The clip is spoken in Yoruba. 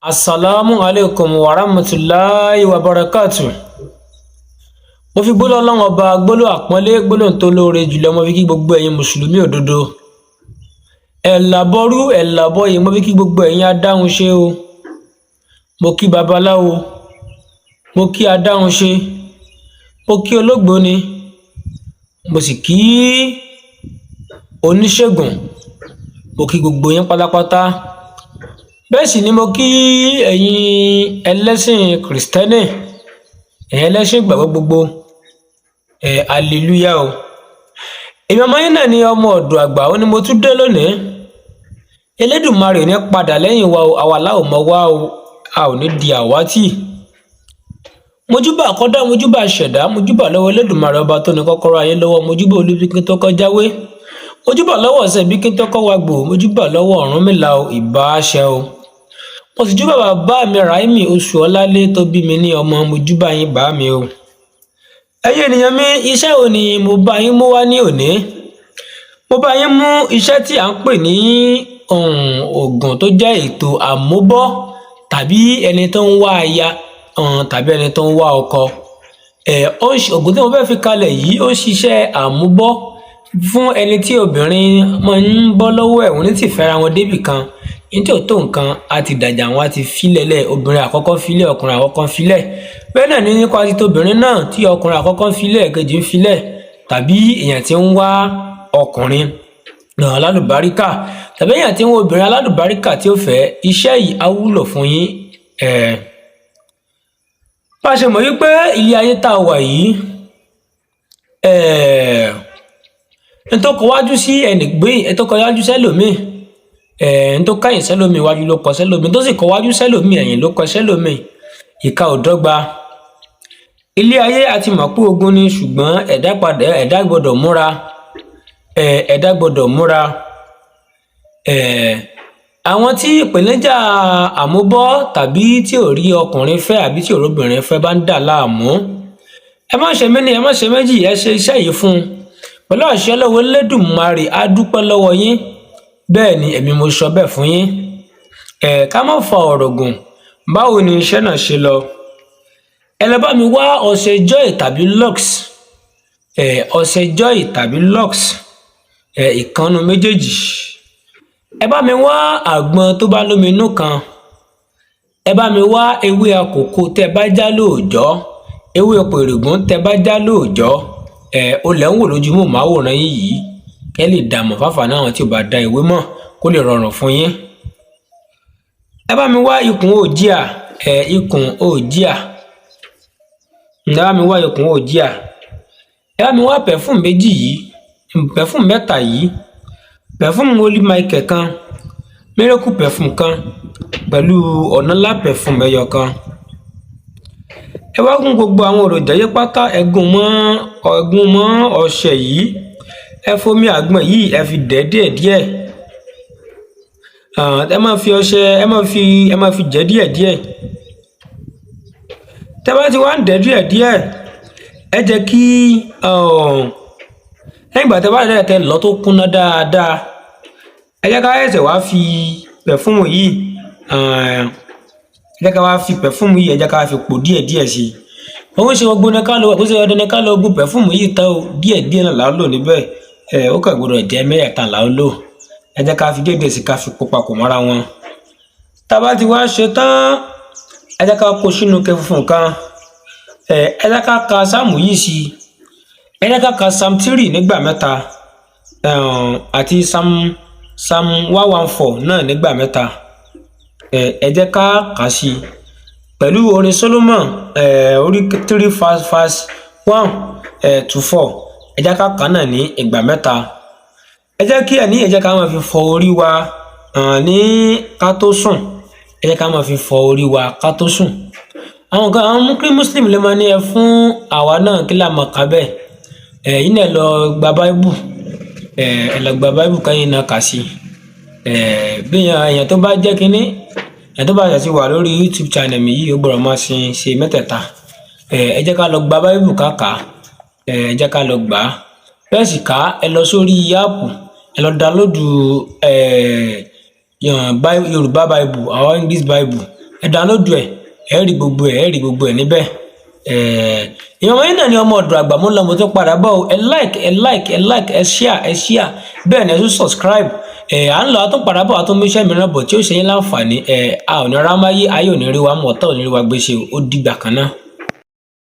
Asalaamu aleykum wa rahmatulahi wa barakatu. Mo fi gbólóhùn Ọlọ́run Ọba, gbólóhùn àpọ́nlé, gbólóhùn tó lóore jùlọ, mo fi kí gbogbo ẹ̀yin mùsùlùmí òdodo. Ẹ̀làbọ̀rú ẹ̀làbọ̀yè, mo fi kí gbogbo ẹ̀yin adáhunṣe o. Mo kí babaláwo, mo kí adáhunṣe, mo kí olóògbóni, mo sì kí oníṣègùn, mo kí gbogbo yín pátápátá. Bẹ́ẹ̀ sì ni mo kí ẹ̀yin ẹlẹ́sìn kìrìstẹ́nì, ẹ̀yin ẹlẹ́sìn ìgbàgbọ́ gbogbo. Ẹ̀ hallelujah o. Èmi ọmọ yín náà ni ọmọ ọ̀dọ̀ àgbà, ó ní mo tún dé lónìí. Elédùmarè ní padà lẹ́yìn wa o, àwa láò mọ̀ wá o, a ò ní di àwátì. Mojúbà kọ́dá, mojúbà ṣẹ̀dá, mojúbà lọ́wọ́ Elédùmarè ọba tó ní kọ́kọ́rọ́ ayé lọ́wọ́, mojúbà olúbíkín tó kọjáwé, mojúbà lọ́wọ́ ọ̀sẹ̀ bíkín tó kọ́ wa gbò, mojúbà lọ́wọ́ Ọ̀rúnmìlà o, ìbá ṣẹ o. Mo sì júbà bàbá mi Ráímì oṣù ọlálé tó bí mi ní ọmọ, mojúbà yín bá mi o. Ẹ̀yin ènìyàn mi, iṣẹ́ wo ni mo bá yín mú wá ní òní? Mo bá yín mú iṣẹ́ tí à ń pè ní oògùn tó jẹ́ ètò àmúbọ́, tàbí ẹni tó ń wá aya, tàbí ẹni tó ń wá ọkọ. Oògùn tí mo fẹ́ fi kalẹ̀ yìí, ó ń ṣiṣẹ́ àmúbọ́ fún ẹni tí obìnrin máa ń bọ́ lọ́wọ́ ẹ̀, wọ́n ní tí fẹ́ra wọn débì kan ní tí ò tó nǹkan, á ti dàjà, wọn á ti filẹ̀ lẹ̀, obìnrin àkọ́kọ́ filẹ̀, ọkùnrin àkọ́kọ́ filẹ̀. Bẹ́ẹ̀ náà ní nípa ti tóbìnrin náà, tí ọkùnrin àkọ́kọ́ filẹ̀, kejì ń filẹ̀, tàbí èèyàn tí ń wá ọkùnrin náà alálùbáríkà, tàbí èèyàn tí ń wá obìnrin alálùbáríkà tí ó fẹ́, iṣẹ́ yìí á wúlò fún yín. Bá a ṣe mọ̀ wípé ilé ayé tá a wà yìí, n tó kọ wájú sí ẹnì gbé, n tó kọ wájú sẹ́lòmíì, n tó kẹ́yìn sẹ́lòmíì, iwájú ló kọ sẹ́lòmíì, tó sì kọ wájú sẹ́lòmíì, ẹ̀yìn ló kọ sẹ́lòmíì. Ìka ò dọ́gba. Ilé ayé, a ti mọ̀ pé ogun ni, ṣùgbọ́n ẹ̀dá padà, ẹ̀dá gbọ́dọ̀ múra, ẹ̀dá gbọ́dọ̀ múra. Àwọn tí ìpèníjà àmúbọ́, tàbí tí ò rí ọkùnrin fẹ́, àbí tí ò róbìnrin fẹ́ bá ń dà láàmú, ẹ má ṣe méní, ẹ má ṣe méjì, ẹ ṣe iṣẹ́ yìí fún un. Pẹ̀lú àṣẹ lọ́wọ́ Elédùmarè, á dúpẹ́ lọ́wọ́ yín. Bẹ́ẹ̀ ni èmi mo sọ bẹ́ẹ̀ fún yín. Ẹ ká má fa ọ̀rọ̀ gùn. Báwo ni iṣẹ́ náà ṣe lọ? Ẹ lọ bá mi wá ọṣẹ Joy tàbí Lux, ọṣẹ Joy tàbí Lux, ìkànnù méjèèjì. Ẹ bá mi wá àgbọn tó bá lómi inú kan. Ẹ bá mi wá ewé àkókò tẹ bá já lóòjọ́, ewé pèrègún tẹ bá já lóòjọ́. Ẹ olè ń wò lójú mò máwòrán yín yìí, kẹ́ lè dààmú fáfà náà tí ò bá da ìwé mọ̀, kó lè rọrùn fún yín. Ẹ bá mi wá ikùn òjìà, ikùn òjìà. Ẹ bá mi wá ikùn òjìà. Ẹ bá mi wá perfume méjì yìí, perfume mẹ́ta yìí: perfume Holy Michael kan, miracle perfume kan, pẹ̀lú ọ̀nàlá perfume ẹyọ kan. Ẹ wá gún gbogbo àwọn èròjà yìí pátá, ẹ gún mọ́, ẹ gún mọ́ ọṣẹ yìí. Ẹ fomi àgbọn yìí, ẹ fi dẹ̀ díẹ̀ díẹ̀. Ẹ máa fi ọṣẹ, ẹ máa fi jẹ́ díẹ̀ díẹ̀. Tẹ́ bá ti wá ń dẹ̀ díẹ̀ díẹ̀, ẹ jẹ́ kí lẹ́yìn ìgbà tẹ́ bá dẹ̀ tẹ́ lọ tó kúnná dáadáa, ẹ jẹ́ ká ṣẹ̀ṣẹ̀ wá fi perfume yìí, ẹ jẹ́ ká wá fi perfume yìí, ẹ jẹ́ ká fi pò díẹ̀ díẹ̀ sí i. Òun ṣe gbogbo ní ká lọ, kó ṣe ọdún ní ká lọ gún perfume yìí tán o. Díẹ̀ díẹ̀ náà là á lò níbẹ̀. Ẹ ó kàn gbọdọ̀ jẹ́ mẹ́ẹ̀ta là á lò. Ẹ jẹ́ ká fi díẹ̀ díẹ̀ sí, ká fi pò papọ̀ mọ́ra wọn. Tá a bá ti wá ṣe tán, ẹ jẹ́ ká kó sínú ike funfun kan. Ẹ jẹ́ ká ka sáàmù yìí sí. Ẹ jẹ́ ká ka psalm 3 nígbà mẹ́ta, àti psalm 114 náà nígbà mẹ́ta. Ẹ jẹ́ ká kà á sí pẹ̀lú orin Solomon, orí 3 verse 1 to 4. Ẹ jẹ́ ká kà á náà ní ìgbà mẹ́ta. Ẹ jẹ́ kí ẹ ní, ẹ jẹ́ ká máa fi fọ orí wa ní ká tó sùn. Ẹ jẹ́ ká máa fi fọ orí wa ká tó sùn. Àwọn kan, àwọn kí muslim lè máa ní ẹ fún àwa náà, kí là mọ̀ ká bẹ́ẹ̀. Ẹ yín náà lọ gba báíbù, ẹ lọ gba báíbù káyìn náà kà sí. Ẹ bí èèyàn tó bá jẹ́ kínní, èèyàn tó bá ṣe wà lórí YouTube channel mi yìí, ó gbọ́dọ̀ máa ṣe ṣe mẹ́tẹ̀ẹ̀ta. Ẹ jẹ́ ká lọ gba báíbù ká kà á. Ẹ jẹ́ ká lọ gbà á. Bẹ́ẹ̀ sì ká ẹ lọ sórí app, ẹ lọ download Yorùbá Bible àwọn English Bible. Ẹ download ẹ̀, ẹ rí gbogbo ẹ̀, ẹ rí gbogbo ẹ̀ níbẹ̀. Ìyẹn ọmọ yín náà ni ọmọ ọ̀dọ̀ àgbà. Mo ń lọ, mo tún padà bọ̀ o. Ẹ like, ẹ like, ẹ like, ẹ share, ẹ share, bẹ́ẹ̀ ni ẹ tún subscribe. À ń lọ, a tún padà bọ̀, a tún múṣẹ́ mìíràn bọ̀ tí ó ṣe yín láǹfààní. A ò ní rámáyé, ayé ò ní rí wa mọ̀, ọ̀tá ò ní rí wa gbéṣe. Ó dìgbà kan náà.